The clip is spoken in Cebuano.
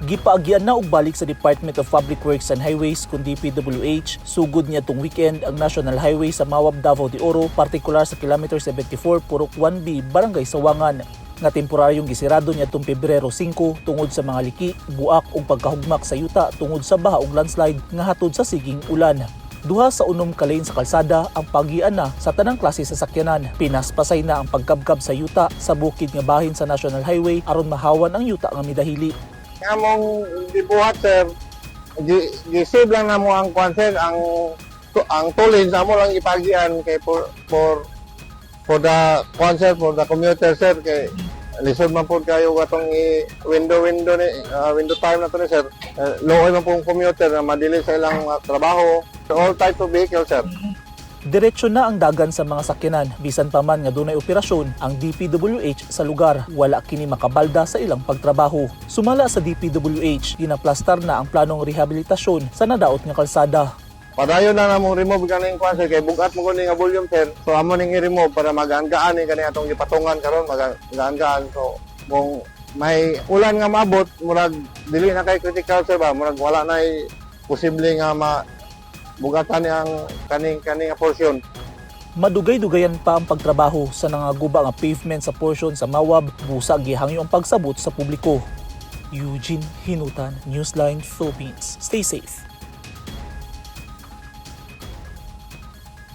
Gipaagyan na og balik sa Department of Public Works and Highways kun DPWH sugod niadtong weekend ang National Highway sa Mawab, Davao de Oro, partikular sa kilometer 74, Purok 1B, Barangay Sawangan, nga temporaryong gisirado niadtong Pebrero 5 tungod sa mga liki, buak ug pagkahugmak sa yuta tungod sa baha ug landslide nga hatod sa siging ulan. Duha sa unom ka lane sa kalsada ang pagian na sa tanang klase sa sakyanan. Pinaspasay na ang pagkabkab sa yuta sa bukid nga bahin sa National Highway aron mahawan ang yuta nga midahili. Among gibuhat, sir, gi-save lang namo ang kwan, sir, ang two lanes amo lang ipagian kay for the kwan, sir, for the commuter, sir, kay lisod man pud kayo katong i window window ni window time na to ni, sir. Luoy man pong commuter na madili sa ilang trabaho, all types of vehicles, sir. Diretso na ang dagan sa mga sakyanan bisan pa man nga dunay operasyon ang DPWH sa lugar. Wala kini makabalda sa ilang pagtrabaho. Sumala sa DPWH, ginaplastar na ang planong rehabilitasyon sa nadaot nga kalsada. Padayon na namong remove kaning kwan, sir, kay bugat mo kundi nga volume, sir. So amo ning i-remove para magaan-gaan ni kani atong gipatungan karon, magaan-gaan. So kung may ulan nga maabot, murag dili na kay critical, sir, ba, murag wala na posible nga ma bugatan ni ang kaning kaning nga portion. Madugay-dugayan pa ang pagtrabaho sa nangaguba nga pavement sa portion sa Mawab, busa gihangyo ang pagsabot sa publiko. Eugene Hinutan, Newsline Philippines. Stay safe.